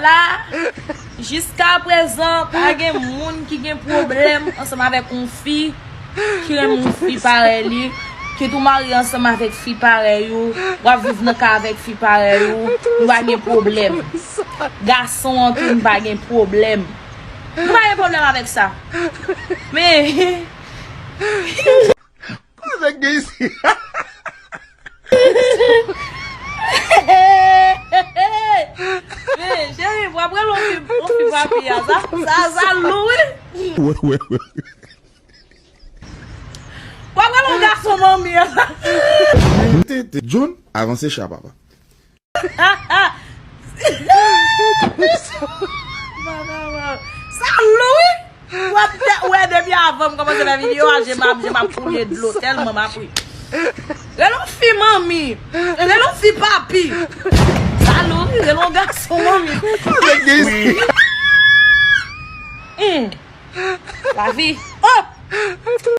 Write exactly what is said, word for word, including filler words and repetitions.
La, jiska prezan, pa gen moun ki gen pwoblèm ansanm avèk yon fi ki renmen yon fi parèy li, ki tou marye ansanm avèk fi parèy ou, w ap viv nan kay avèk fi parèy ou, nou pa gen pwoblèm. Gason an tou, nou pa gen pwoblèm. Nou pa gen pwoblèm avèk sa. Men, Kote nèg gen isi? Men, cheri, w ap rele yon fi, yon fi papi a. Sa, sa, sa lou, wi. Wè, wè, wè. W ap rele yon gason manmi a. Tete, John, avanse cha, papa. Sa lou, wi. W ap te, wè, depi avan m kòmanse fè videyo a, je m ap, je m ap koule dlo tèlman m ap ri. Rele yon fi manmi. Rele yon fi papi. Sa lou, wi. Rele yon gason manmi. Kote nèg gen isi? Hmm. Lavi. Oh!